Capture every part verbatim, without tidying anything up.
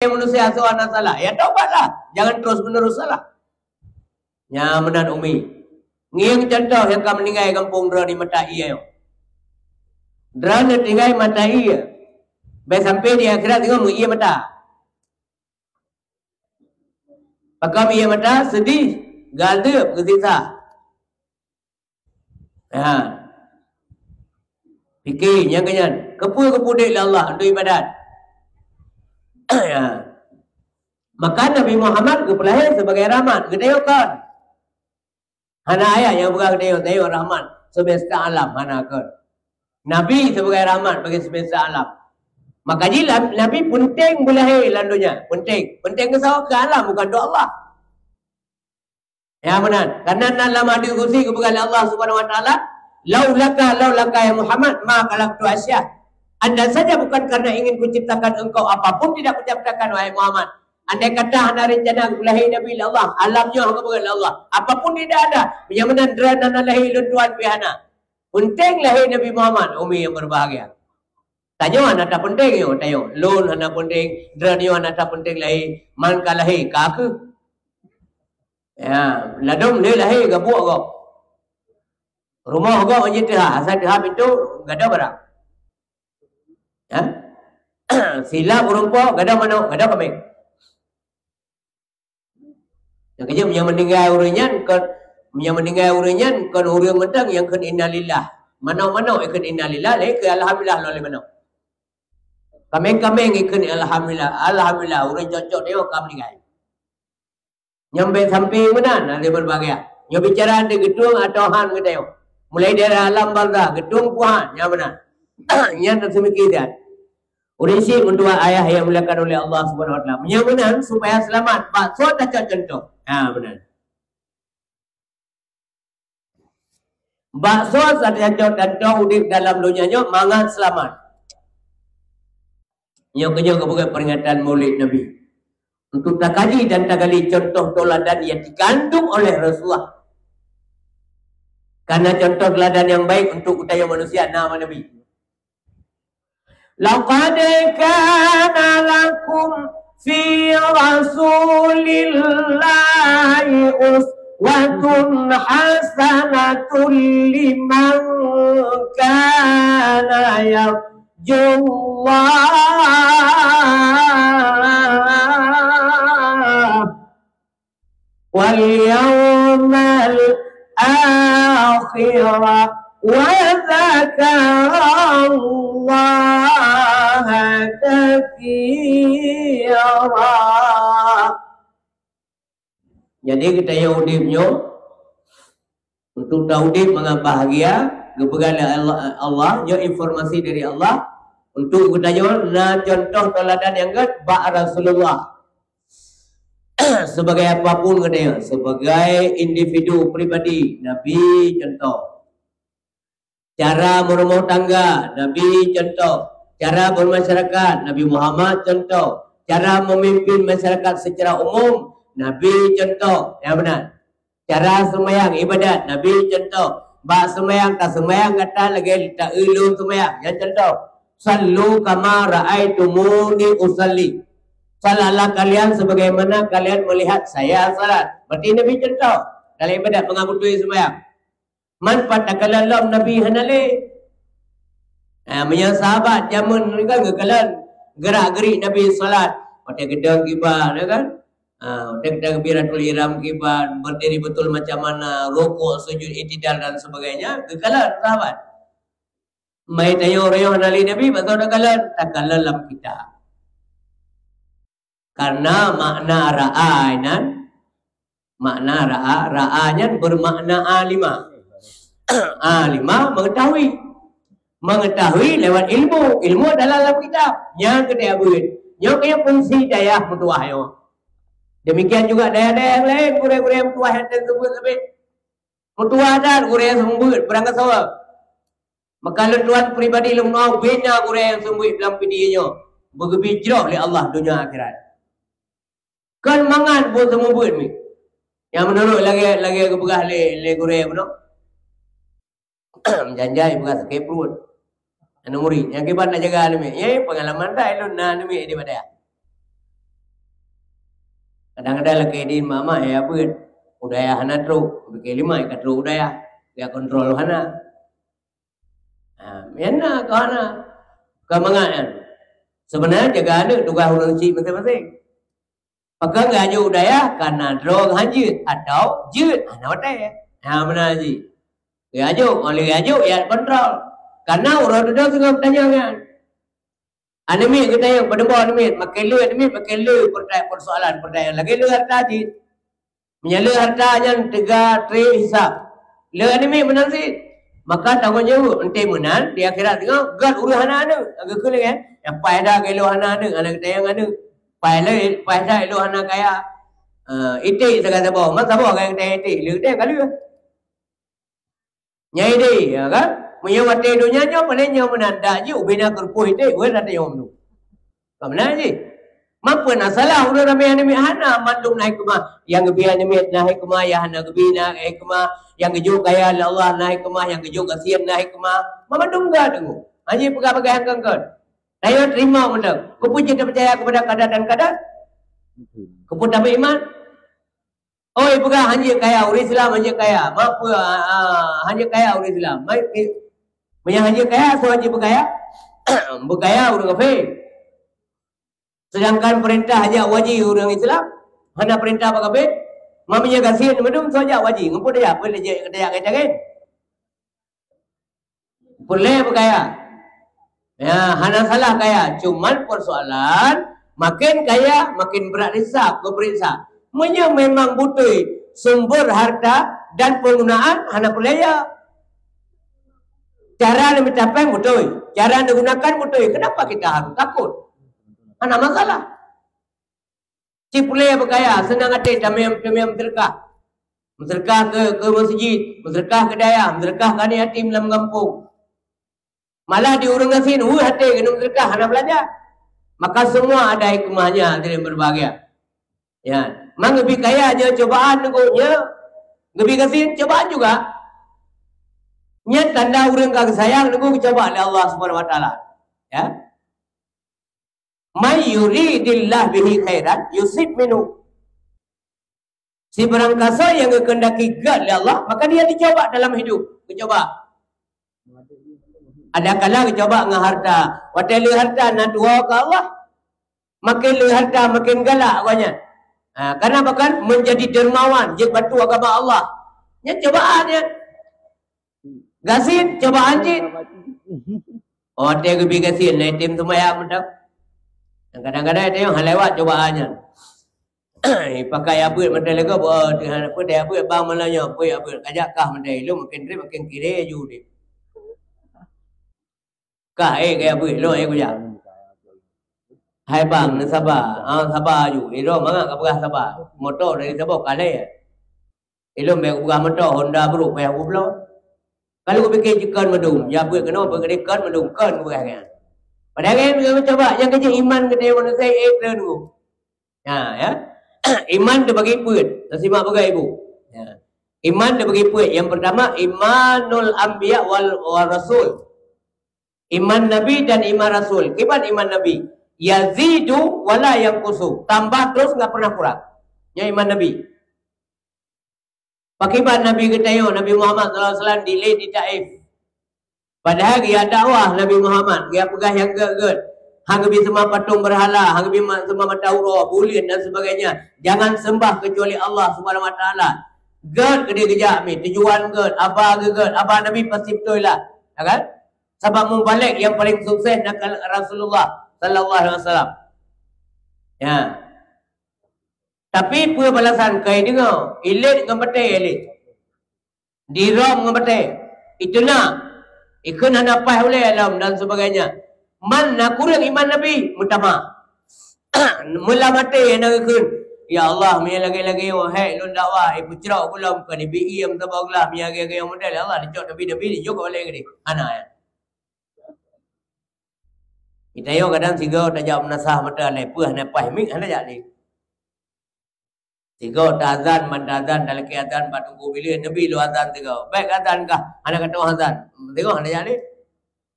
manusia soe hana salah, ya taubatlah. Jangan terus menerus salah. Nyan meunan umi. Ngieng contoh nyang ka meuninggai gampông droe di mata ie nyoe. Droe neutinggai mata ie. Bèk sampai di akhirat singoh meuie mata. Pakon ie mata, sedih, geuazeueb, geusiksa. Ha. Pike nyang keu nyan, keupeue geupeuudép lé Allah untuk ibadat? Ya. Maka Nabi Muhammad geupeulahé sebagai rahmat, geutanyoe kon. Hana ayat nyang peugah geutanyoe, tanyoe rahmat semesta alam, hana kon. Nabi sebagai rahmat bagi semesta alam. Maka jih lam-, Nabi penting beulahé lam donya, penting. Penting keu soe? Keu alam, bukan untuk Allah. Ya, meunan. Karena na lam hadis qudsi geupeugah lé Allah Subhanahu wa Taala, "Laulaka, laulaka ya Muhammad, ma khalaqtu asya." Andai saja bukan karena ingin kuciptakan engkau, apapun tidak kuciptakan, wahai Muhammad. Andai kata hana rencana geulahé Nabi lé Allah, alam nyoe hana geupeugah lé Allah, apapun tidak ada. Meunyoe meunan droe hana lahé lôn tuan pih hana. Penting lahé Nabi Muhammad, umi yang berbahagia. Tanyoe hana tapenting nyoe, tanyoe. Lôn hana penting, droeneuh hana tapenting lahé, man ka lahé, ka kheueh. Ya, ladôm lé lahé gabuek gob. Rumoh gob jiteuhah, asai teuhah pintoe, gadôh barang. Ya? Silap ureueng po, gadôh manok, gadôh kaméng. Nyang keujeuet, meunyoe meuninggai ureueng nyan kon, meunyoe meuninggai ureueng nyan kon ureueng mantong nyang kheun innalillah. Manok-manok ikheun innalillah, lé keu alhamdulillah lom lé manok. Kaméng-kaméng ikheun alhamdulillah, alhamdulillah ureueng cocok nyoe ka meuninggai. Nyan bèk sampai meunan, ada berbagai. Nyoe bicara di geutueng atau han geutanyoe. Mulai dari alam barzah, geutueng puhan, nyan meunan. Nyan seumikiran. Ureueng syiek meutuah ayah yang dimuliakan oleh Allah Subhanahu wa Taala. Meunyoe meunan supaya seulamat, bak soe tacok contoh? Ha, meunan. Bak soe tacok contoh udép dalam donya nyoe mangat seulamat. Nyoe keunyoe geupeugah peringatan Maulid Nabi. Untuk takaji dan tagali contoh tauladan yang dikandung oleh Rasulullah. Karena contoh tauladan yang baik untuk geutanyoe manusia na Nabi. لقد كان لكم في رسول الله أسوة حسنة لمن كان يرجو الله واليوم الآخر وذكر الله كثيرا. Jadi, geutanyoe udép nyoe untuk taudép mangat bahagia, geupeugah lé Allah, Allah, nyoe informasi dari Allah untuk geutanyoe na contoh tauladan nyang gèt bak Rasulullah. Sebagai apapun geutanyoe, sebagai individu pribadi, Nabi contoh. Cara meurumoh tangga, Nabi contoh. Cara bermasyarakat, Nabi Muhammad contoh. Cara memimpin masyarakat secara umum, Nabi contoh. Ya, benar. Cara seumayang, ibadat, Nabi contoh. Bak seumayang, taseumayang gata lagèe taeu lôn seumayang. Nyan contoh. "Sallu kama ra'aitumuni usalli." Salatlah kalian sebagaimana kalian melihat saya salat. Berarti Nabi contoh. Dalam ibadat, mangat beutôi seumayang. Man pat takalon lom Nabi hana lé. Ha, meunyoe sahabat jameun nyan kan geukalon gerak-gerik Nabi salat. Watèe geudong kiban, ya kan? Ha, watèe takbiratul ihram kiban, berdiri betul macam mana, rukuk, sujud, i'tidal dan sebagainya, geukalon sahabat. Meunyoe tanyoe ureueng hana lé Nabi, bak soe takalon? Takalon lam kitab. Karena makna ra'a nyan, makna ra'a, ra'a nyan bermakna alima. Alima mengetahui. Mengetahui lewat ilmu. Ilmu adalah lam kitab. Nyan keuneuk beuet. Nyoe keuh fungsi dayah meutuah nyoe. Demikian juga dayah-dayah nyang laén, gurèe-gurèe meutuah nyang teungoh seumeubeuet sabe. Meutuah that gurèe seumeubeuet, barangkasoe. Maka lôn tuan pribadi lôn meu'ah bina gurèe nyang seumeubeuet lam video nyoe, beugeubri jroh lé Allah donya akhirat. Kon mangat buet seumeubeuet mi. Nyang meunurot lagèe, lagèe geupeugah lé, lé gurèe bunoe. Janjai peugah sakét pruet. Aneuk murit, nyang kiban na jaga aneuk miet. Nyan pengalaman that lôn na aneuk miet di Madaya. Tang ada lakée di mak-mak ya beuet. Udaya hana trok, bikée lima ka trok udaya. Ya kontrol hana. Ha, meunan ka hana. Ka mangat nyan. Sebenarnya jaga aneuk tugaih ureueng chik maséng-maséng. Pakon geuajoh u dayah kana droe hanjeuet atawa jeuet hana watée. Ha, meunan jih. Geuajoh, óh lheueh geuajoh ya kontrol. Kana uroe dudoe singoh tanyong nyan. Aneuk miet geutanyong, padum boh aneuk miet, makai le aneuk miet, makai le pertanyaan persoalan, pertanyaan lagée le harta jih. Meunyoe le harta nyan teuga treb hisab. Le aneuk miet meunan cit. Maka tanggong jaweueb, enteuk meunan di akhirat singoh gét ureueng hana aneuk. Geukheun lagée, ya paih dah ilôn hana aneuk, hana geutanyong aneuk. Paih le, paih dah ilôn hana kaya. Eh, iték sagai saboh, man saboh gaya geutanyong iték, le geutanyong ka lheueh. Nyai deh, ya kan? Meunyoe watée donya nyoe, paléng nyoe meunan dak jih, ubé na keureupôh iték, wéh dak tanyong tu. Ka meunan jih. Mampu na salah ureueng ramé aneuk miet hana, mandum na hikmah. Nyang geubi aneuk miet na hikmah, nyang hana geubi na hikmah, nyang geujok kaya lé Allah na hikmah, nyang geujok gasien na hikmah. Mandum gét teungoh. Hana peugah-peugah nyang kon-kon. Tanyoe teurimong mantong. Keupeue jeuet tapeucaya kepada qada dan qadar? Keupeue tabeuiman? Oi, peugah hanjeuet kaya, ureueng Islam hanjeuet kaya. Mapeue, ah, hanjeuet kaya ureueng Islam? Mai, eh, meunyoe hanjeuet kaya, soe hanjeuet beukaya? Beukaya ureueng kafé. Sedangkan peurintah hanjeuet wajéb ureueng Islam, hana peurintah bak kafé. Ma meunyoe gasien mandum soe jak wajéb, ngon peue tajak, peue tajak, tajak kaya cagén? Peureulée beukaya. Ya, hana salah kaya. Cuman persoalan, makin kaya, makin brat hisab, geupeuriksa. Meunyoe memang beutôi sumber harta dan penggunaan, hana peureulée ya. Cara neumita péng beutôi, cara neugunakan beutôi. Kenapa kita harus takut? Hana masalah. Cit puléh beukaya, seunang até tamé-, tamé meuseudeukah. Meuseudeukah keu, keu meuseujid, meuseudeukah keu dayah, meuseudeukah keu aneuk yatim lam gampông. Malah di ureueng gasien, weueh até keuneuk meuseudeukah, hana beulanja. Maka semua ada hikmahnya, hadirin berbahagia. Ya, mang geubi kaya nyoe cobaan teungku, nyoe geubi gasien cobaan juga. Nyan tanda ureueng ka geusayang teungku geucoba lé Allah Subhanahu Wa Taala. Ya. "May yuridillahu bihi khairan yusib minhu." Sibarang kasoe nyang geukeundaki gét lé Allah, maka dia dicoba dalam hidup. Geucoba. Ada kala geucoba ngon harta. Watée le harta na dua keu Allah, makin le harta makin galak awaknyan. Ha, karena bahkan menjadi dermawan, jeuet bantu agama Allah. Nyan cobaan nyan. Gasien, cobaan cit. Oh, watée geubi gasien, na item seumayang mantong. Dan kadang-kadang item hana lewat cobaan nyan. Pakai abeuet mantong lego, oh, teuhana peue deh abeuet bang malam nyoe, peue abeuet kajak kah mantong ilong makin treb makin kire ju deh. Kah, eh, kaya abeuet, lo, eh, kujak. Hai bang, neusaba. Ah, saba ju. Iro mangat ka peugah saba. Moto dari saboh kalée. Ilôn bék peugah meutoh Honda brôk payah gubloe. Ka lheueh kupike jikon meudum, ya beuet keunoe beuet keudeh kon meudum kon peugah nyan. Padahai nyan meucuba nyang keuh jih iman geutanyoe manusia ék treun geuh. Ha, ya. Iman teubagi peuet, tasimak peugah ibu. Ya. Iman teubagi peuet. Yang pertama imanul anbiya wal, wal rasul. Iman nabi dan iman rasul. Kiban iman nabi? Yazidu wala yanqusu. Tambah terus enggak pernah kurang. Nyan iman nabi. Pakiban Nabi geutanyoe, Nabi Muhammad sallallahu alaihi wasallam dilé di Taif. Padahai geujak dakwah Nabi Muhammad, geujak peugah nyang gét-gét. Hana geubi seumah patong beurhala, hana geubi ma-, seumah mata uroe, buleuen dan sebagainya. Jangan sembah kecuali Allah Subhanahu wa taala. Gét keudeh geujak mi, tujuan gét, haba gét, haba Nabi pasti beutôi lah. Ya kan? Sabab mubalek nyang paling sukses na Rasulullah sallallahu alaihi wasallam. Ya. Tapi peue balasan keu deungoe? Ilét ngon batée ilét. Dirôm ngon batée. Iteunak. Ikheun hana paih ulée lom dan sebagainya. Man na kureueng iman Nabi, meutamah. Meulam até na geukheun, "Ya Allah, meunyoe lagée-lagée nyoe hék lôn dakwah, ipeucrok ulôn kon ibi iem saboh glah, meunyoe lagée-lagée nyoe model, ya Allah, dicok nabi-nabi dijok ulée keudeh." Hana, ya. Geutanyoe kadang sigoe tajak meunasah mata lé, peue hana paih miet hana jak lé. Sigoe taazan, ban taazan, talakée azan bak teungku bileuen, neubi lôn azan sigoe. Bék azan kah, hana geutanyoe azan. Sigoe hana jak lé.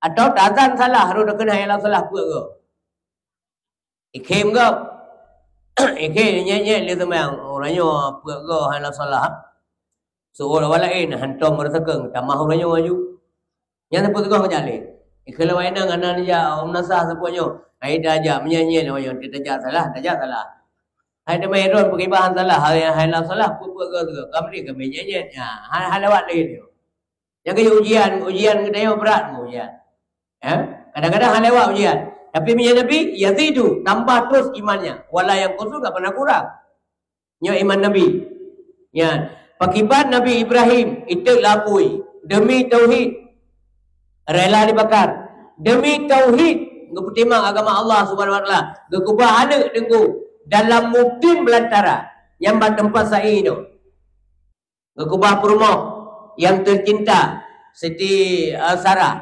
Atawa taazan salah, rot keunan nyang salah peuet goe. Ikhém gob. Ikhe nyet-nyet lé seumayang, ureueng nyoe peuet goe hana salah. Seuôt awak laén hantom meureuseukeueng, tamah ureueng nyoe aju. Nyan sapeue teugah ngon jaleh. Ikhe lawai nang anan jak, um, nasah sapeue nyoe. Hai tajak meunyan-nyan awak nyoe, tajak salah, tajak salah. Hai teuma droen peukibahan salah, hai, hai lam salah, peuet-peuet goe sigoe. Kamri kami nyet-nyet. Ya, hai, hai lewat lé nyoe. Nyang keu ujian, ujian geutanyoe brat ujian. Ya, kadang-kadang hana lewat ujian. Tapi meunyoe Nabi, yazidu, tambah terus imannya. Wala yanqusu, enggak pernah kurang. Nyoe iman Nabi. Ya, pakiban Nabi Ibrahim, iteuk lapui demi tauhid. Rela dibakar demi tauhid, geupeutimang agama Allah Subhanahu wa Taala. Geukeubah aneuk teungku dalam mukim belantara nyang bak teumpat sa'i nyoe. Geukeubah peurumoh nyang teucinta, Siti, eh, Sarah.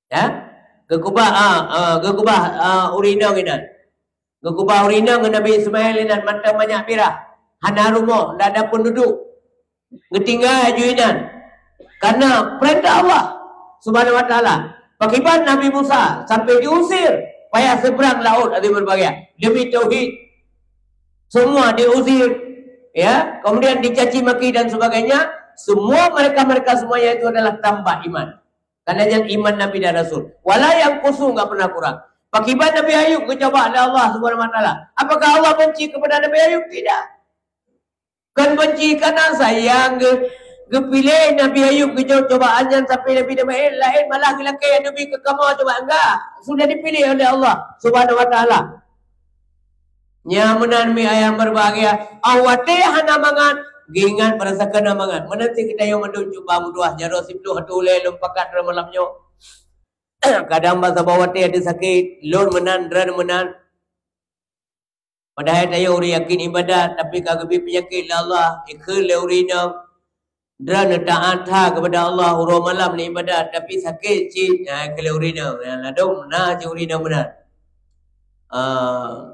Ya? Geukeubah, ah, ah, geukeubah, ah, ureueng inong inan. Geukeubah ureueng inong ngon Nabi Ismail inan mantong manyak mirah. Hana rumoh, ndak ada peunduduek. Geutinggai aju inan. Karena perintah Allah Subhanahu wa Taala. Pakiban Nabi Musa sampai diusir, payah seberang laut Azimul Baghiah demi tauhid. Semua diusir, ya, kemudian dicaci maki dan sebagainya. Semua mereka-mereka semuanya itu adalah tambah iman. Karena nyan iman Nabi dan Rasul. Wala yanqusu, enggak pernah kurang. Pakiban Nabi Ayub geucoba oleh Allah Subhanahu wa Taala. Apakah Allah benci kepada Nabi Ayub? Tidak. Kan benci, karena sayang geu-, geupiléh Nabi Ayub geujok cobaan nyan sampai Nabi Ismail, laén malah geulakée Nabi keu kamoe cobaan, enggak. Sudah dipilih oleh Allah Subhanahu wa Taala. Nya meunan mi ayah berbahagia, ah watée hana mangat, geuingat berdasarkan hana mangat. Meunan cit geutanyoe mandum cuba meudoá, jaroe siploh ateueh ulée lôn pakat droe malam nyoe. Kadang bak saboh watée ada sakét, lôn meunan, droe meunan. Padahai tanyoe ureueng yakin ibadat, tapi ka geubri peunyakét lé Allah, ikheun lé ureueng inong. Droeneuh taát that keupada Allah uroe malam neuibadat, tapi sakét cit, ha, keu lé ureueng inong. Ladôm na cit ureueng inong meunan. Ah,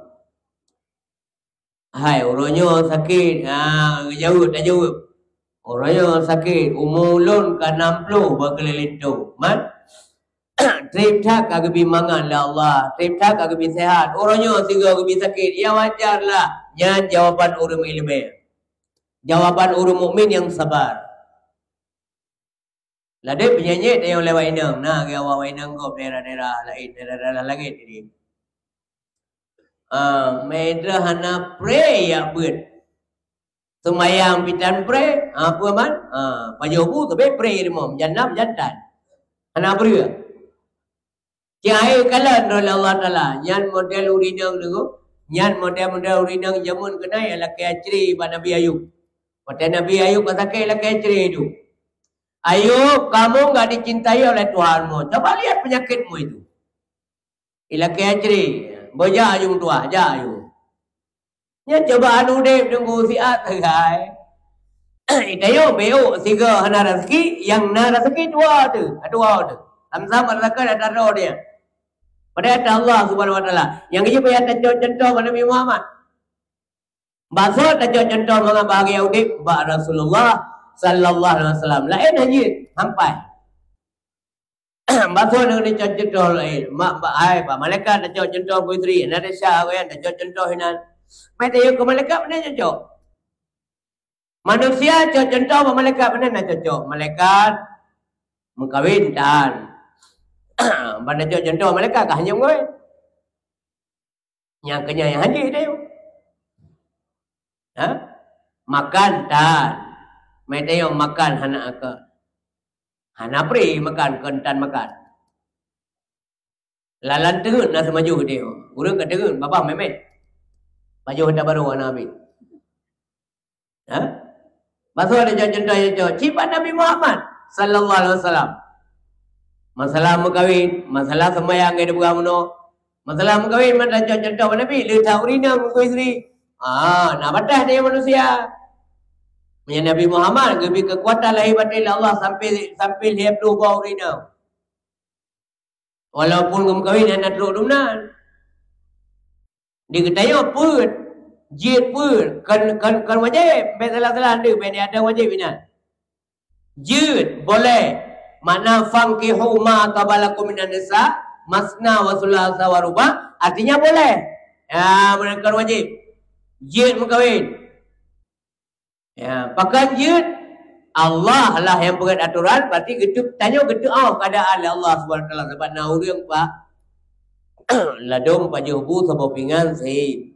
hai, uroe nyoe sakét, ha, geujaweueb, tajaweueb. Uroe nyoe sakét, umu ulôn ka nam ploh bak keu lé linto. Man, trép that ka geubri mangat lé Allah, trép that ka geubri seuhat. Uroe nyoe sigoe geubri sakét, ya wajar lah. Nyan jawaban ureueng meuileumèe. Jawaban ureueng mukmin nyang sabar. Ladôm peunyakét nyang lewat inong, na geuh awak inong gob daerah-daerah laén, daerah-daerah langét ini. Ah, meudeh hana pré yak beuet. Seumayang pitan pré, ah, peue man? Ah, pajoh bu teubiet pré rumoh, jan nam, jan tan. Hana breueh. Cit hai kalon droe lé Allah Taala, nyan model ureueng inong dulu, nyan model-model ureueng inong jameun keunoe nyang lakée acre bak Nabi Ayub. Watée Nabi Ayub ka sakét lakée acre tu. Ayub, kamu enggak dicintai oleh Tuhanmu. Coba lihat penyakitmu itu. Ilakée acre, beu jak aju meutuah, jak aju. Nyan cobaan udeb teungku siat sagai. Itayue beuk sigoe hana raseuki, nyang na raseuki dua teuh, dua teuh. Sama-sama raseuki ata droe dia. Padahai ata Allah Subhanahu wa Taala. Nyang keujeuet payah tacok cuntoh bak Nabi Muhammad. Bak soe tacok cuntoh mangat bahagia udeb? Bak Rasulullah sallallahu alaihi wasallam. Laén hana jeuet, hampai. Bak soe nyang tacok cuntoh laén? Mak, bak, hai, bak malaikat tacok cuntoh, putri. Hana desya awaknyan tacok cuntoh inan. Pai tayue keu malaikat, pane cocok? Manusia cok cuntoh bak malaikat, pane na cocok? Malaikat meukawen tan. Ban tacok cuntoh malaikat ka hanyut ngon. Nyang keunyan nyang hajat tayue. Ha? Makan tan. Mai tayue makan hana akal. Hana pri makan, kon tan makan. Lalan teungeut na seumajoh tayue. Ureueng ka teungeut, babah memet. Pajoh ata barô hana habéh. Ha? Bak soe tacok cuntoh nyang cok? Cit bak Nabi Muhammad sallallahu alaihi wasallam. Masalah meukawen, masalah seumayang ngon dipeugah bunoe. Masalah meukawen, man tacok cuntoh bak Nabi, le that ureueng inong ngon istri. Ah, na bataih tayue manusia. Meunyoe Nabi Muhammad geubri keukuatan lahé batén lé Allah sampai, sampai lhèe ploh boh ureueng inong. Walaupun geumeukawen hana trok dumnan. Di geutanyoe peuet, jeuet peuet, kon, kon, kon wajéb, bèk salah-salah nyoe, bèk ada wajéb inan. Jeuet, boleh. Makna fankihu ma taba lakum minan nisa, masna wa sulasa wa ruba, artinya boleh. Ya, meunan kon wajéb. Jeuet meukawen. Ya, pakon jeuet? Allah lah nyang peugét atoran, berarti geutup, tanyoe geutup oh keadaan lé Allah Subhanahu Wa Taala. Sabab na ureuëng pak ladom pajoh bu saboh pingan sép.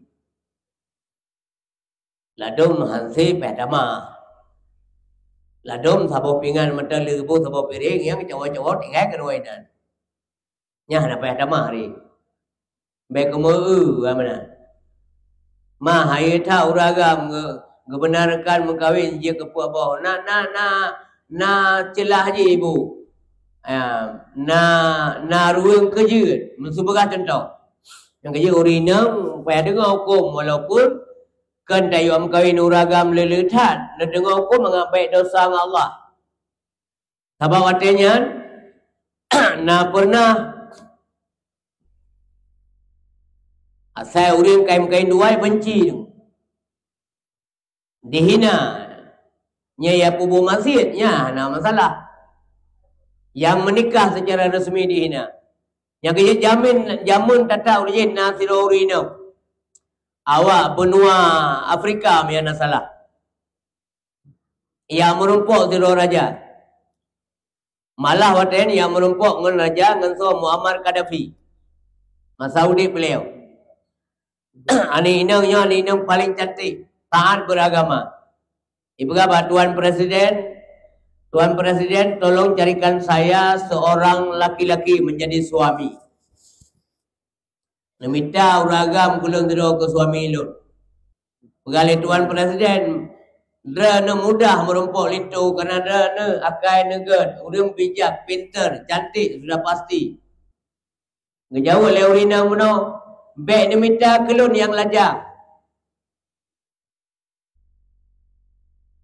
Ladom han sép payah tamah. Ladom saboh pingan meuteuleu bu saboh piréng nyang cawa-cawa tinggai keudua inan. Nyan hana payah tamah hari. Bék keumeu-eu, ha, meunan. Ma, hayeue that ureuëng agam geu-, geubenarkan meukawen jeuet keu peuet boh. Na, na, na, na ceulah jih ibu. Ya, na, na ruweueng keu jeuet. Meuseubeurah cuntoh. Nyang keu jeuet ureuëng inong payah deungoe huköm, walaupun kon tayue meukawen ureuëng agam le-le that, neudeungoe huköm mangat bék desya ngon Allah. Sabab watée nyan, na peureunah asai ureuëng kaén-kaén dua benci, dihina. Nyan ya peubuet maksiet, nyan hana masalah. Nyang meunikah secara resmi dihina. Nyang keu jamin, jameun tata ureuëng na sidroe ureuëng inong. Awak benua Afrika, meunyo hana salah. Nyang meurumpok sidroe raja. Malah watée nyan nyang meurumpok ngon raja ngon soe Muammar Gaddafi. Masa udeb beliau. Aneuk inong nyoe aneuk inong paling cantik, taat beragama. Ipeugah bak Tuan Presiden, "Tuan Presiden, tolong carikan saya seorang laki-laki menjadi suami." Neumita ureuëng agam keu lôn sidroe keu suami lôn. Peugah lé Tuan Presiden, "Droeneuh mudah meurumpok linto, karena droeneuh akai neugét, ureuëng bijak, pinter, cantik, sudah pasti." Geujaweueb lé ureuëng inong bunoe, "Bék neumita keu lôn nyang lajang."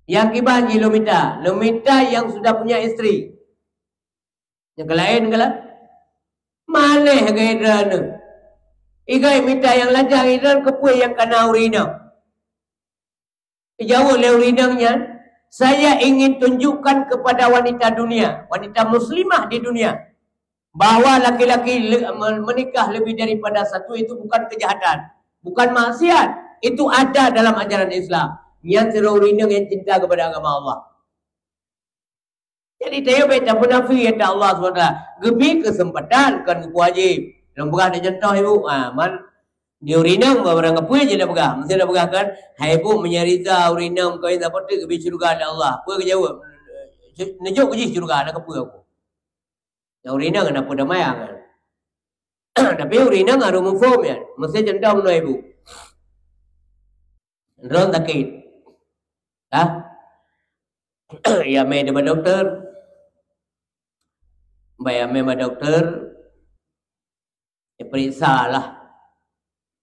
Nyang kiban jih lôn mita, lôn mita nyang sudah punya istri. Nyang keu laén galak. Maléh gaya droeneuh. Igai mita nyang lajang, droeneuh keupeue nyang kana ureuëng inong. Geujaweueb lé ureuëng inong nyan, "Saya ingin tunjukkan kepada wanita dunia, wanita muslimah di dunia, bahwa laki-laki le-, me-, menikah lebih daripada satu itu bukan kejahatan, bukan maksiat, itu ada dalam ajaran Islam." Nyan sidroe ureuëng inong nyang cinta kepada agama Allah. Jadi, tanyoe bék tapeunafé ata Allah subhanahu wa taala. Geubri keuseumpatan, kon geupeuwajéb. Lôn peugah di contoh, Ibu. Ha, man, di ureuëng inong barang kapeue jih na peugah. Meusti na peugah kan, "Hai Ibu, meunyo Riza ureuëng inong kawin sapeue teuk geubri syeuruga lé Allah." Peue geujaweueb? "Neujok keu jih syeuruga, na kapeue aku." Nyang ureuëng inong na peue damai angan. Tapi ureuëng inong harôh muphom nyan. Meusti contoh meunoe, Ibu. Droen sakét. Hah? Ya mé di dokto. Bah ya mé bak dokto. Diperiksa lah.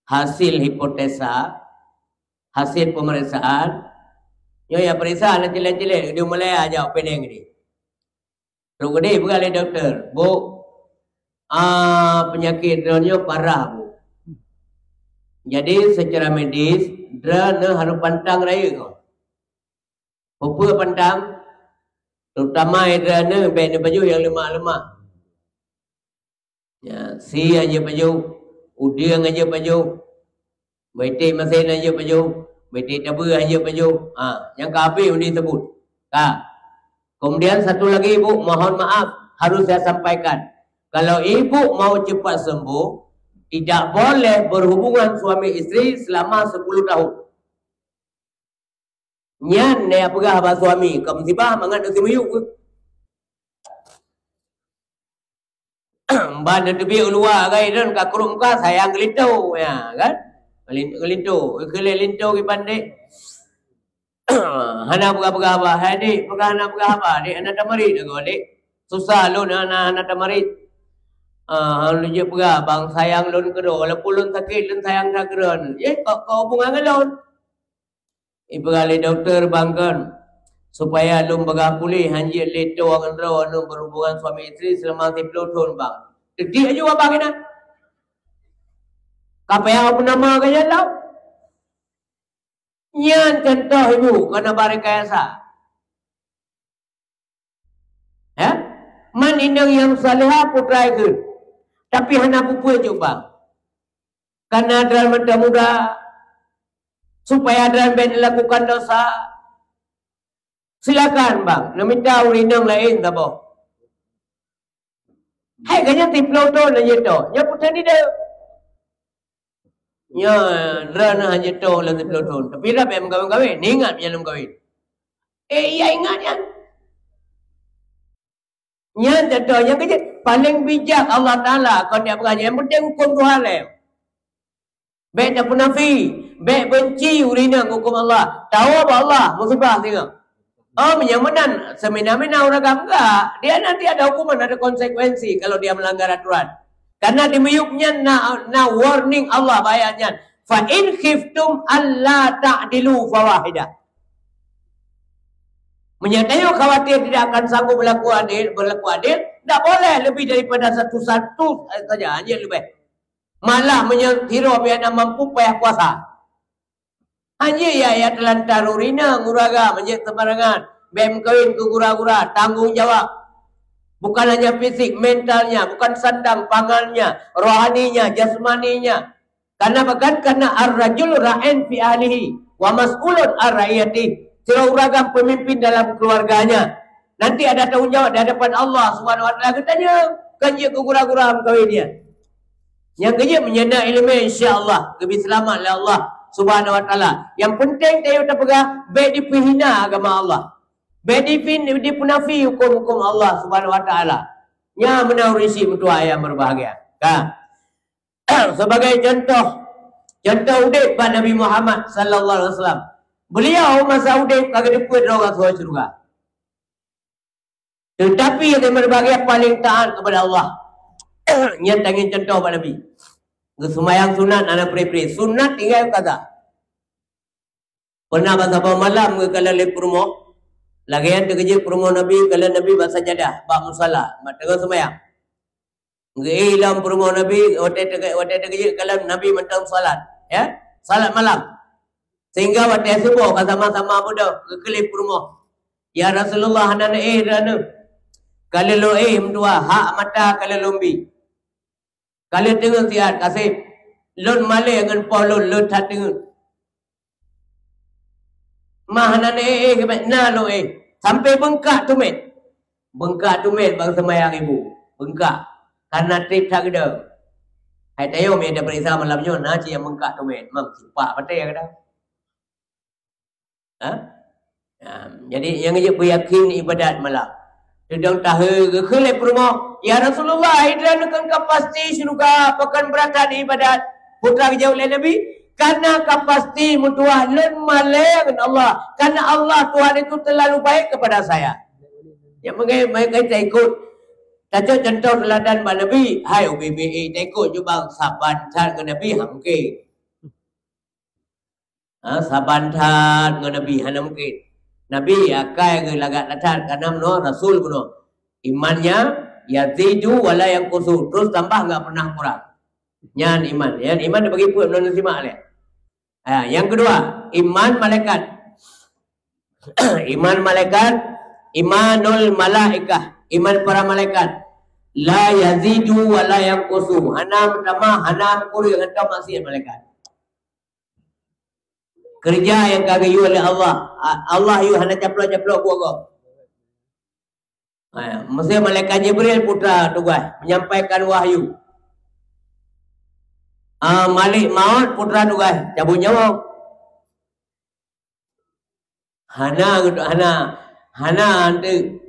Hasil hipotesa, hasil pemeriksaan. Nyoe ya periksa lah cilet-cilet. Dia mulai aja opening ni. Trok geude peugah lé dokto, "Bu, ah, peunyakét droeneuh parah, Bu. Jadi, secara medis, droeneuh harôh pantang rayeuk." Peue pantang? Terutama droeneuh bék neupajoh nyang leumah-leumah. Ya, si hana jeuet pajoh, udeueng hana jeuet pajoh, beutek masen hana jeuet pajoh, beutek tabeue hana jeuet pajoh. Ha, nyang ka habéh undi teubut. Ka. Kemudian satu lagi, Ibu, mohon maaf harus saya sampaikan. Kalau Ibu mau cepat sembuh, tidak boleh berhubungan suami istri selama sepuluh tahun. Nyan neupeugah bak suami, ka musibah mangat neuteumiyueb. Ban neuteubiet u luwa, gai droen ka krueng muka, sayang geulinto, ya kan? Gelin-, geulinto, keu lé linto kiban dek. Hana peugah-peugah haba, "Hai dek, peugah hana peugah haba, dek, hana tamarit lagoe, dek. Susah lôn hana, hana tamarit." Ah, lôn jeuet peugah, "Bang, sayang lôn keudroe, walaupun lôn sakét, lôn sayang that keudroe." Eh, kok, kok hubungan ngon lôn? Ipeugah lé dokto bang kon, supaya lôn bagah puléh, hanjeuet lé toh ngon droe lôn berhubungan suami istri selama siplôh thon, bang. Teudiek aju abang inan. Ka payah peunamoe ka jalan. Nyan contoh ibu, kana barekayasa. Ya? Man inong nyang salehah putra ikheun. Tapi hana peue-peue cok bang. Karena droe mantong muda, supaya droe bék lakukan dosa. Silakan bang, neumita ureueng inong laén saboh. Hai ka nyan siplôh thon laju to, nyan peue teuma dideuh. Nyan, droeneuh hana jitôh lom siplôh thon. Tapi dah bék meukawen-kawen. Ingat nyan lom kawen. Eh, iya ingat nyan. Nyan contoh nyang keujeuet. Paléng bijak Allah Taala kon jak peugah nyan. Yang penting huköm Tuhan lé. Bék tapeunafi, bék beunci ureueng inong huköm Allah. Tawoe bak Allah, musibah singoh. Oh, meunyoe meunan, semina-mina ureueng agam enggak, dia nanti ada hukuman, ada konsekuensi kalau dia melanggar aturan. Karena di miyueb nyan na, na warning Allah bak ayat nyan, "Fa in khiftum alla ta'dilu fawahidah." Meunyoe tanyoe khawatir tidak akan sanggup berlaku adil, berlaku adil, tak boleh lebih daripada satu-satu saja, hanya lebih. Malah meunyoe sidroe pih hana mampu payah puasa. Hana ya, ya teulantar ureueng inong, ureueng agam, hana seubarangan. Bék meukawen keu gura-gura, tanggong jawab. Bukan hanya fisik, mentalnya, bukan sandang pangannya, rohaninya, jasmaninya. Karena bahkan karena ar-rajul ra'in fi ahlihi wa mas'ulun an ra'iyatihi. Sidroe ureueng agam pemimpin dalam keluarganya. Nanti ada tanggung jawab di hadapan Allah Subhanahu wa Taala. Geutanyong, kan jeuet keu gura-gura meukawen dia. Nyang keujeuet meunyoe na ileumèe, insya Allah geubri seulamat lé Allah Subhanahu wa Taala. Nyang penting tanyoe tapeugah, bék dipeuhina agama Allah. Bék dipin-, dipeunafi huköm-huköm Allah Subhanahu wa Taala. Nyan meunan ureueng syiek meutuah nyang berbahagia. Ka. Sebagai contoh, contoh udép bak Nabi Muhammad sallallahu alaihi wasallam. Beliau masa udép ka geuteupeue droe ka syeuruga. Tetapi yang berbahagia paling taat kepada Allah. Nyan tangieng contoh bak Nabi. Geuseumayang sunat hana pri-pri. Sunat tinggai kaza. Pernah bak saboh malam geukalon lé peurumoh. Lagèe nyan teukeujeuet peurumoh Nabi, kalon Nabi bak sajadah, bak musala, bak teungoh seumayang. Geuéh lom peurumoh Nabi, watèe teuke-, watèe teukeujeuet kalon Nabi mantong salat, ya, salat malam. Sehingga watèe suboh ka sama-sama beudôh geukheun lé peurumoh, "Ya Rasulullah, hana neuéh droeneuh." "Ka lôn éh meutuah, hak mata ka lôn bi. Ka lôn teungeut siat kaseb. Lôn malèe ngon poh lôn, lôn that teungeut." "Ma hana neuéh-éh keubiet, na lôn éh." Sampai beungkak teumèt. Beungkak teumèt bak seumayang ibu. Beungkak. Karena trép that geudong. Hai tanyoe meunyo tapeuriksa malam nyoe, na cit nyang beungkak teumèt. Mam sipak patéh kadang. Ha? Ha, jadi nyang jeuet beuyakin ibadat malam. Teudong tahe geukheun lé peurumoh, "Ya Rasulullah, droeneuh kon ka pasti syeuruga, pakon beurata di ibadat?" Putra geujaweueb lé Nabi, "Karena ka pasti meutuah lôn malèe ngon Allah, karena Allah Tuhan itu terlalu baik kepada saya." Nyang meungai, meungai taikot, tacok contoh teuladan bak Nabi, hai ubé-bé taikot jubang saban that ngon Nabi, ha mungken. Ha, saban that ngon Nabi, hana mungken. Nabi akai geulagak that, karena meunoe rasul bunoe. Imannya yazidu wa la yanqusu, terus tambah, enggak pernah kurang. Nyan iman. Nyan iman dibagi peuet, meunan simak lé. Ha, yang kedua, iman malaikat. Iman malaikat, imanul malaikah, iman para malaikat. La yazidu wa la yanqusu, hana meutamah, hana meukureueng, hana maksiat malaikat. Keureuja nyang ka geuyue lé Allah. A-, Allah yue hana caplok-caplok buet gob. Ha, meusé malaikat Jibril putra tugaih menyampaikan wahyu. Ah, Malik Maut putra tugaih cabut nyawöng. Hana, hana, hana anteuk.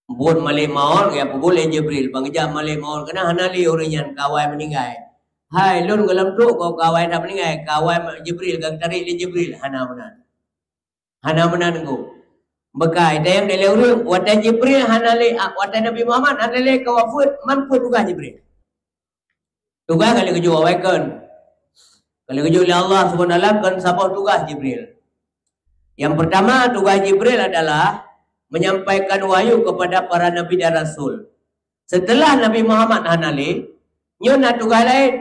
Buet Malik Maut, ya, peubuet lé Jibril. Bang jak Malik Maut keunan hana lé ureueng nyan kawai meuninggai. Hai, lôn gohlom trok kawai that meuninggai, kawai Jibril, ka geutarek lé Jibril. Hana meunan. Hana meunan teungku. Beukai, tayang lé ureueng, watèe Jibril hana lé, ah, watèe Nabi Muhammad hana lé ka wafeuet, man peue tugaih Jibril? Tugaih ka lheueh geujok awai kon. Ka lheueh geujok lé Allah Subhanahu wa Taala kon saboh tugaih Jibril. Yang pertama, tugaih Jibril adalah menyampaikan wahyu kepada para nabi dan rasul. Setelah Nabi Muhammad hana lé, nyoe na tugaih laén.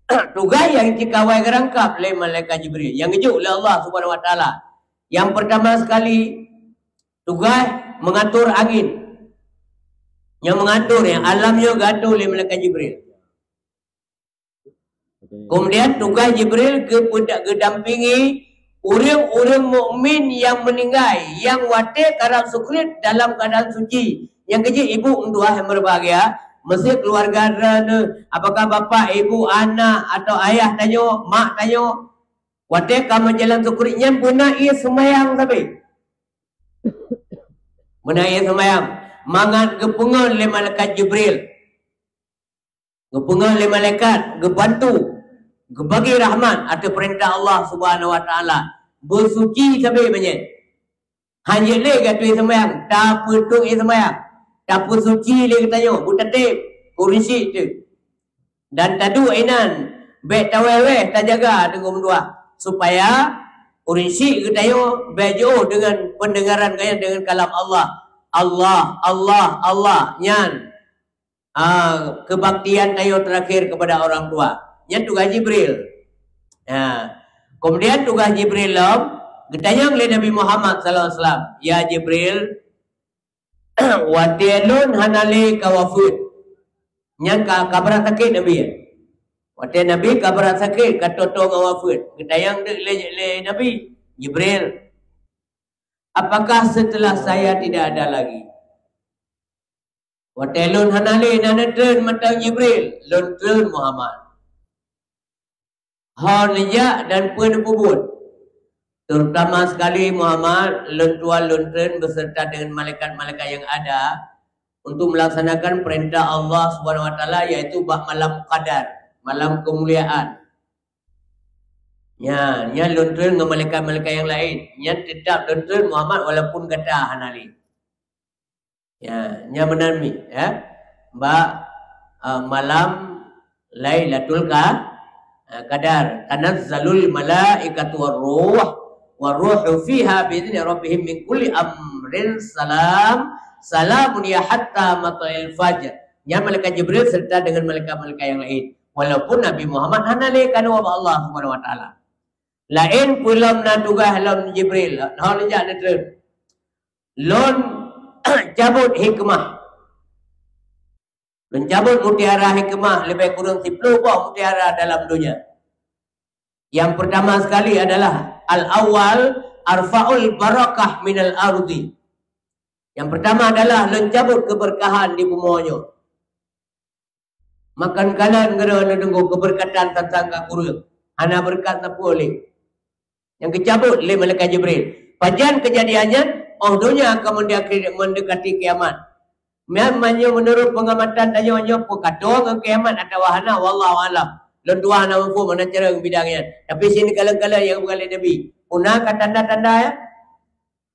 Tugaih nyang jikawai geurangkab lé malaikat Jibril, nyang geujok lé Allah Subhanahu wa Taala. Yang pertama sekali, tugaih mengatur angin. Nyang mengatur, nyang alam nyoe geuatur lé malaikat Jibril. Kemudian tugaih Jibril geupeuda-, geudampingi ureuëng-ureuëng mukmin nyang meuninggai, nyang watée karab sukrit dalam keuadaan suci. Nyang keujeuet ibu meutuah nyang berbahagia, meusé keluarga droeneuh, apakah bapak, ibu, anak, atau ayah tanyoe, mak tanyoe, watée ka meujalan sukrit nyan beuna ie seumayang sabe. Beuna ie seumayang, mangat geupeungon lé malaikat Jibril. Geupeungon lé malaikat, geubantu, geubagi rahmat ateueh peurintah Allah Subhanahu wa Taala. Beusuci sabe meunyan. Hana jeuet lé gata ie seumayang, tapeutueng ie seumayang, tapeusuci lé geutanyoe, beutatem, ureuëng syiek teuh. Dan taduek inan, bék tawéh-wéh tajaga teungku meutuah, supaya ureuëng syiek geutanyoe bék jiôh deungon peundengaran geuh nyan deungon kalam Allah. Allah, Allah, Allah. Nyan, ah, kebaktian tanyoe terakhir kepada orang tua. Nyan tugaih Jibril. Ya. Kemudian tugaih Jibril lom, geutanyong lé Nabi Muhammad sallallahu alaihi wasallam, "Ya Jibril, watée lôn hana lé ka wafeuet." Nyan ka, ka brat sakét Nabi. Watée Nabi ka brat sakét, ka toe-toe ngon wafeuet, geutanyong lé, lé Nabi, "Jibril, apakah setelah saya tidak ada lagi?" Watée lôn hana lé na neutreun mantong Jibril, lôn treun Muhammad. Ho neujak dan peue neupeubuet. Terutama sekali Muhammad, lôn tuan lôn treun beserta dengan malaikat-malaikat yang ada untuk melaksanakan perintah Allah Subhanahu wa Taala, yaitu bak malam Qadar, malam kemuliaan. Nyan, nyan lôn treun ngon malaikat-malaikat yang lain. Nyan tetap lôn treun Muhammad walaupun gata hana lé. Ya, nyan meunan mi, ya. Bak, eh, malam Lailatul Ka-, eh, Qadar, "Tanazzalul malaikatu war ruh, war ruhu fiha bi idzni rabbihim min kulli amrin salam, salamun ya hatta matla'il fajr." Nyan malaikat Jibril serta dengan malaikat-malaikat yang lain. Walaupun Nabi Muhammad hana lé kanu bak Allah Subhanahu wa Taala. Laén peue lom na tugaih lom Jibril, ho neujak neutreun. Lôn cabot hikmah. Lôn cabot mutiara hikmah leubeh kureueng siploh boh mutiara dalam donya. Yang pertama sekali adalah al-awwal arfa'ul barakah minal ardi. Yang pertama adalah lôn cabot keberkahan di bumoe nyoe. Makan kalon keudroe lôn deungoe keubeurkatan tantang ka kureueng. Hana beureukat sapeue lé. Nyang geucabot lé malaikat Jibril. Pajan keujadian nyan? Oh donya ka meudeukati, mendekati kiamat. Nyan meunyoe meunurot peungamatan tanyoe nyoe peukatoe ngon kiamat atawa hana, wallahu alam. Lôn tuan hana muphom hana cara bidang nyan. Tapi sini kalon-kalon nyang geupeugah lé Nabi. Peue na ka tanda-tanda ya?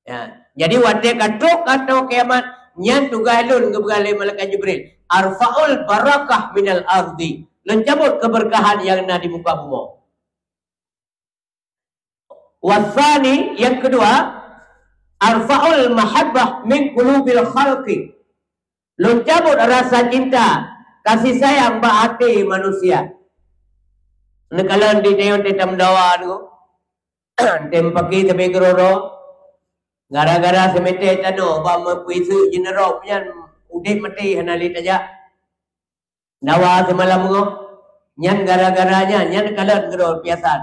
Ya. Jadi watée ka trok ateueh kiamat, nyan tugaih lôn geupeugah lé malaikat Jibril, "Arfa'ul barakah minal ardi." Lôn cabot keberkahan nyang na di muka bumoe. Wasani, yang kedua, "Arfa'ul mahabbah min qulubil khalqi." Lôn cabot rasa cinta, kasih sayang bak até manusia. Neukalon di tayong teuh tameudawa tu. Tem paki sabe keudroe-droe. Gara-gara seumeté tanoh bak meupuiseuk jineurok nyan udeb maté hana lé tajak. Dawa seumalam nyoe. Nyan gara-gara nyan, nyan kalon keudroe piasan.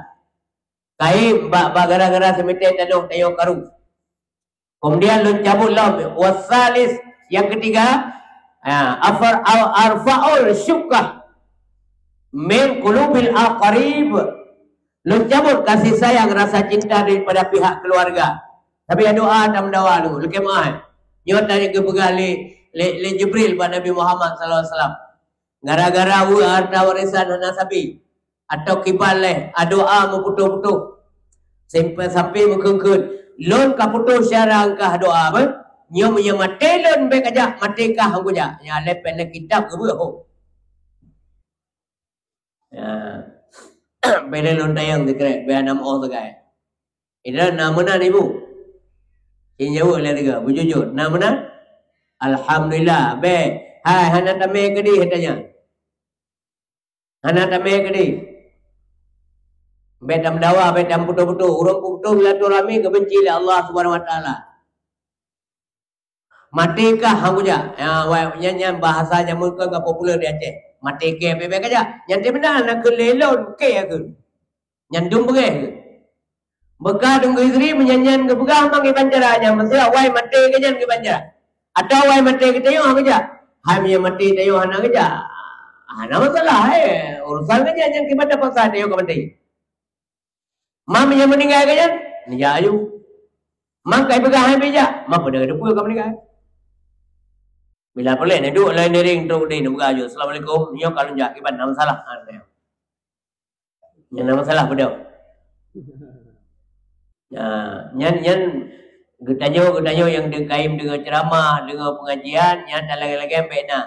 Kaém bak, bak gara-gara seumeté tanoh tayong karu. Kemudian lôn cabot lom. Wasalis, yang ketiga, ha, afar-, al-, arfa'ul syukah min qulubil aqarib. Lôn cabot kasih sayang, rasa cinta daripada pihak keluarga. Tapi doa tameudawa dulu, lakée meu'ah. Nyoe tadi geupeugah lé, lé, lé Jibril bak Nabi Muhammad sallallahu alaihi wasallam. Gara-gara weueh harta warisan hana sabe, atau kiban lé, adoa meuputoh-putoh. Sampai, sampai meukheun-kheun, "Lôn ka putoh syara engkah doa, beh. Nyoe meunyoe maté lôn bék kajak, maté kah hana kujak." Nyan lé péng kitab geubeuet ho. Ya. Bék lôn tayang sikrek, bék hana meu'oh sagai. Ida na meunan ibu. Cin jaweueb lé tiga, beujujur. Na meunan? Alhamdulillah. Bék. Hai, hana tamé keudeh tanya. Hana tamé keudeh. Bék tameudawa, bék tameuputoh-putoh. Ureuëng putoh silaturahmi geubenci lé Allah Subhanahu wa Taala. Maté kah hana kujak. Ya, wai, nyan, nyan bahasa jameun keu ka populer di Aceh. Maté kèe bèk-bèk kajak. Nyan teuh meunan na keu lé lôn kèe keu. Nyan dum beureh keu. Beuka deungon istri meunyan nyan geupeugah mang iban cara nyan, meuseu awai maté keu nyan geuban cara. Atawa awai maté keu tanyoe kajak. Hai meunyan maté tanyoe hana kajak. Hana masalah, eh. Urusan kajak nyan kiban dapat sa tanyoe ka maté. Mam nyang meuninggai keu nyan, neujak aju. Mam kai peugah hai bijak, mam peue deungon peue ka meuninggai. Bila peureulèe neuduek lé ngiring trok di neupeugah aju, "Assalamualaikum, nyoe ka lôn jak, kiban na masalah." Ha, nyan. Nyan na masalah peue? Nah, nyan, nyan geutanyoe, geutanyoe nyang deungon kaim, deungon ceuramah, deungon pengajian, nyan talagèe-lagèe bèk na.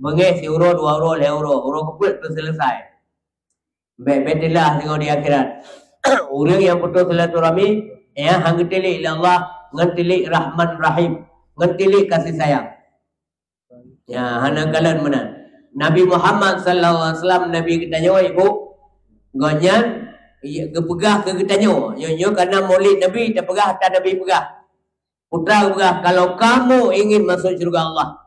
Beungèh siuroe, dua uroe, lhèe uroe, uroe keupeuet teuseuleusoe. Bèk, bèk teulah singoh di akhirat. Ureueng nyang putôh silaturahmi, ya, han geutilék lé Allah ngon tilék Rahman Rahim, ngon tilék kasih sayang. Ya, hana kalon meunan. Nabi Muhammad sallallahu alaihi wasallam, Nabi geutanyoe, Ibu, gobnyan geupeugah keu geutanyoe. Nyoe, nyoe kana Maulid Nabi, tapeugah ata Nabi peugah. Putra geupeugah, "Kalau kamu ingin masuk syurga Allah,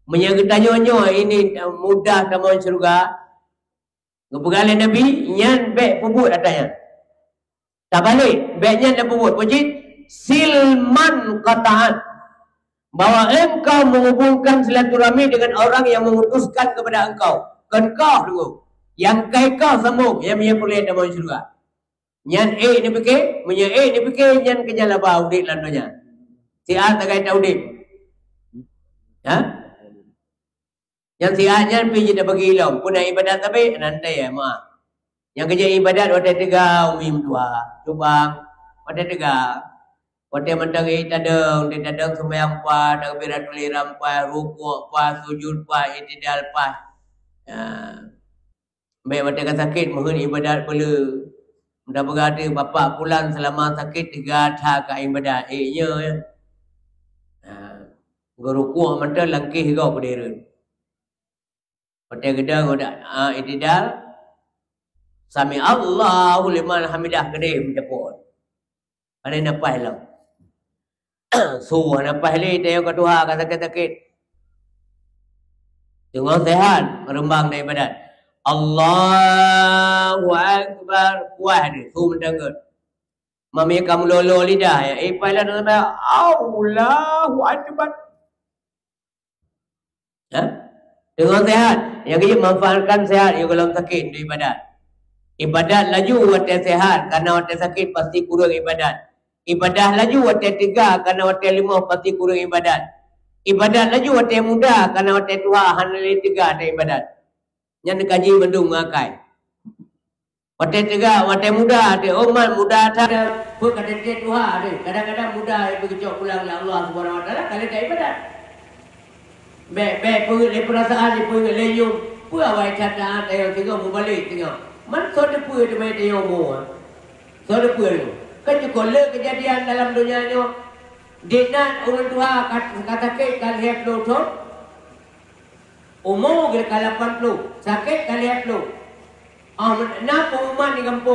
meunyoe geutanyoe nyoe ini mudah tamong syurga," geupeugah lé Nabi, "nyan bèk peubuet ata nyan." Tabalek, bèk nyan tapeubuet. Peue jih? "Sil man qata'ak." Bahwa engkau menghubungkan silaturahmi dengan orang yang memutuskan kepada engkau. Kon kah deungon. Nyang kai kah sambông, nyang meunyoe peureulèe tamong syurga. Nyan ék neupike, meunyoe ék neupike, nyan keu nyan laba udép lam donya. Siat sagai taudép. Ha? Nyan siat nyan pih jeuet tabagi lom. Peue na ibadat sabe, nanti ya, ma. Nyang keujeuet ibadat watèe teuga umi meutuha, cubang, watèe teuga. Watèe mantong ék tadong, di tadong seumayang paih, takbiratul ihram paih, rukuk paih, sujud paih, i'tidal paih. Ya. Bèk watèe ka sakét meuheuet ibadat peue le. Mudah-mudahan bapak pulan seulama sakét teuga that ka ibadat. Eh, nyoe, ya. Ha. Geurukuk mantong langkéh gob keudéh rhot. Watèe geudong udah, ah, i'tidal. Sami Allahu liman hamidah keudéh meuteupot. Ada nafas lom. Su nafas lé, tayong ka tuha, ka sakét-sakét. Teungoh sehat, meureumbang dari badan. Allahu Akbar, puas deh, su meudanggot. Mami kamu lolo lidah, ya. Eh, pahala tu sampai, Allahu Akbar. Ha? Teungoh sehat, nyang keujeuet manfaatkan sehat, yôh gohlom sakét untuk ibadat. Ibadat laju watèe sehat, karena watèe sakét pasti kureueng ibadat. Ibadat laju watèe teuga, karena watèe leumoh pasti kureueng ibadat. Ibadat laju watèe muda, karena watèe tuha hana lé teuga dan ibadat. Nyan kaji mandum ngon akai. Watèe teuga, watèe muda, watèe umat muda that, peue ka teuntèe tuha deh. Kadang-kadang muda nyang geujok pulang lé Allah Subhanahu Wa Taala, ka lheueh ibadat. Bèk, bèk peungeuet lé peurasaan, lé peungeuet lé yum. Peue awai that taat, ayo singoh mubalek singoh. Man soe teupeue teuma tayong umu, ah? Soe teupeue nyoe? Kan cukôp le keujadian dalam donya nyoe. Di nan ureueng tuha ka, ka sakét ka lhèe ploh thôn. Umu geuh ka lapan ploh, sakét ka lhèe ploh. Ah, na pengumuman di gampông.